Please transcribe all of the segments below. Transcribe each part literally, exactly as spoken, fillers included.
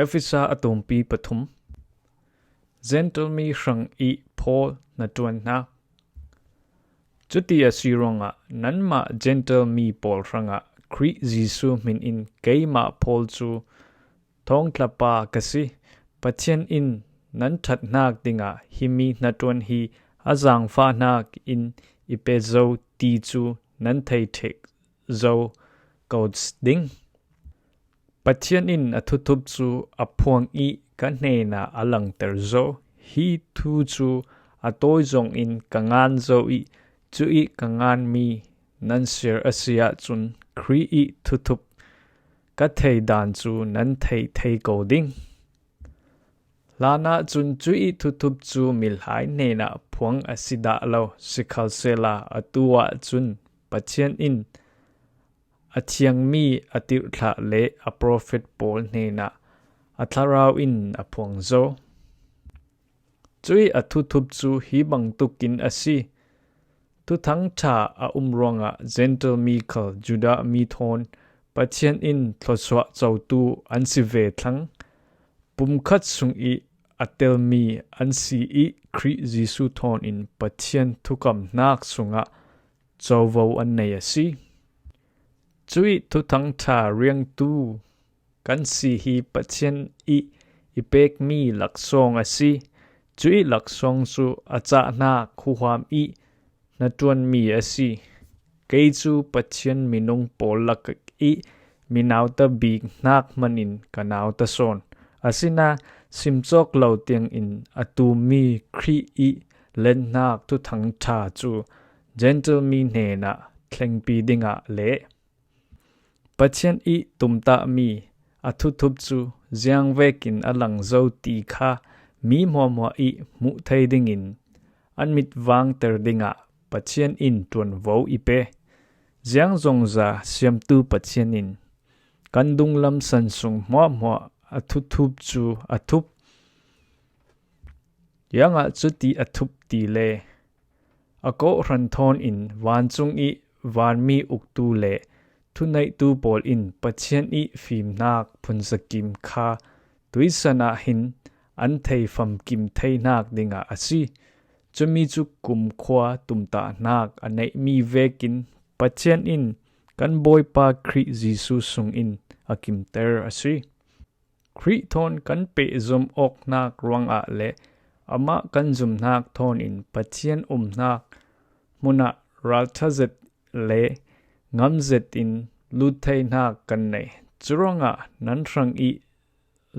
Efesa a tumpi pathum. Gentile mi hrang i Paul na tuan hna. Cuti a si ruangah nanmah Gentile mi pawl hrangah Khrih Jesuh hmin in keimah Paul cu thawngtlapa ka si. Pathian in nan ṭhatnak dingah himi hnaṭuan hi a zaangfahnak in i pe zo ti cu nan thei ṭheh zo ko ding. Pathian in a thuthup cu a phuang i ka hnenah a langter zo. Hi thu cu a tawi zongin ka ngan zo i cuih ka nganmi nan ser a si ahcun Khrih i thuthup ka thei dan cu nan thei thei ko ding. Hlanah cun cuih thuthup cu milhai hnenah phuang a si dah lo, sikhalsehla atu ahcun Pathian in a thiangmi a tirhthlah le a profet pawl hnenah a thlarau in a phuang zo. Cuih a thuthup cu hi bangtukin a si. Thuthang ṭha a um ruangah Gentile mi khal Judah mi thawn Pathian in thluasuah cotu an si ve thlang. Pumkhat sung i a telmi an si i Khrih Jesuh thawn in Pathian thukamhnak sungah covo an nei a si. Cuih Thuthang ṭha riangtu kan si hi Pathian i i pekmi laksawng a si. Cuih laksawng cu a cahnak huham i hnaṭuanmi a si. Kei cu Pathian minung pawl lak i mi nauta bik hnak hmanin ka nauta sawn. Asinain simcawk lo tiangin a tummi Khrih i lenhnak Thuthang ṭha cu Gentile mi hnenah thlengpi dingah le Pathian i tumtahmi a thuthup cu ziang vekin a lang zo ti kha mi hmuahhmuah i hmuh thei dingin an mit vangter dingah Pathian in ṭuanvo i pe. Ziang zongza siamtu Pathian in kan dunglam san sung hmuahhmuah a thuthup cu a thup. Ziangah cuti a thup ti le a kawhhran thawn in vancung i vanmi uktu le thuneihtu pawl in Pathian i fimnak phunzakim kha tuisan ah hin an thei famkim theinak dingah a si. Cumi cu kumkhua tumtahnak a neihmi vekin Pathian in kan Bawipa Khrih Jesuh sungin a kimter a si. Khrih thawn kan pehzom awknak ruangah le amah kan zumhnak thawn in Pathian umhnak hmunah ralṭha zet le ngam zet in lut theinak kan nei. Curuangah nan hrang i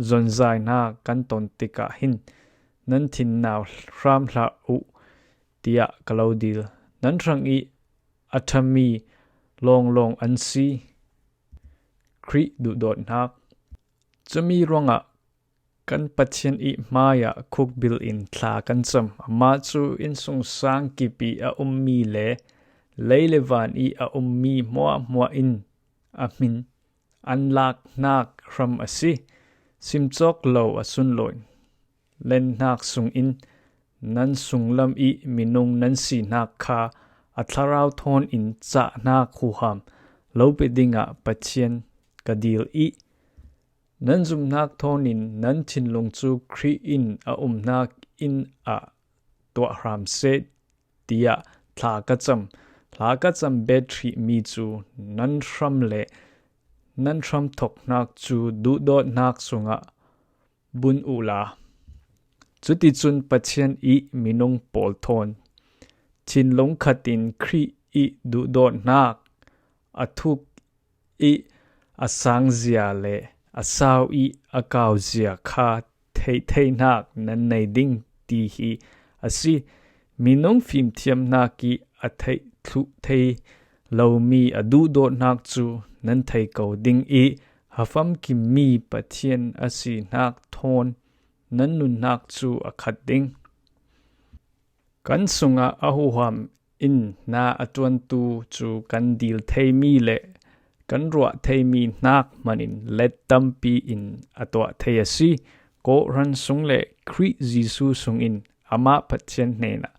zonzainak kan ton tikah hin nan thinau hram hlah uh, tiah ka lo dil. Nan hrang i a ṭhami lawnglawng an si Khrih duhdawtnak. Cumi ruangah kan Pathian i hmaiah khukbil in thla kan cam. Amah cu innsungsang kip i a ummi le lei le van i a ummi hmuahhmuah in a hmin an laknak hram a si. Simcawk lo a sunlawi lenhnak sungin nan sunglam i minung nan sihnak kha a thlarau thawn in cahnak huham lo pe dingah Pathian ka dil i nan zumhnak thawn in nan thinlung cu Khrih in a umhnak inn ah tuah hram seh, tiah thla ka cam. Thla ka cam bet hrihmi cu nan hram le nan hramthawknak cu duhdawtnak sungah bun uhla. Cuticun Pathian i minung pawl thawn thinlung khat in Khrih i duhdawtnak a thuk i a sangzia le a sau i a kauzia kha theihtheihnak nan nei ding ti hi a si. Minung fimthiamnak i a theih thluh thei lomi a duhdawtnak cu nan thei ko ding i a famkimmi Pathian a sihnak thawn nan nunnak cu a khat ding. Kan sungah a huham in hna a ṭuantu cu kan dil theimi le kan ruah theimi hnak hmanin let tampi in a tuah thei a si. Kawhhran sung le Khrih Jesuh sungin amah Pathian hnenah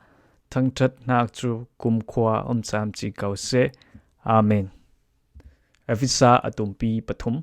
thangṭhatnak cu kumkhua um camci ko seh. Amen. Efesa a tumpi pathum.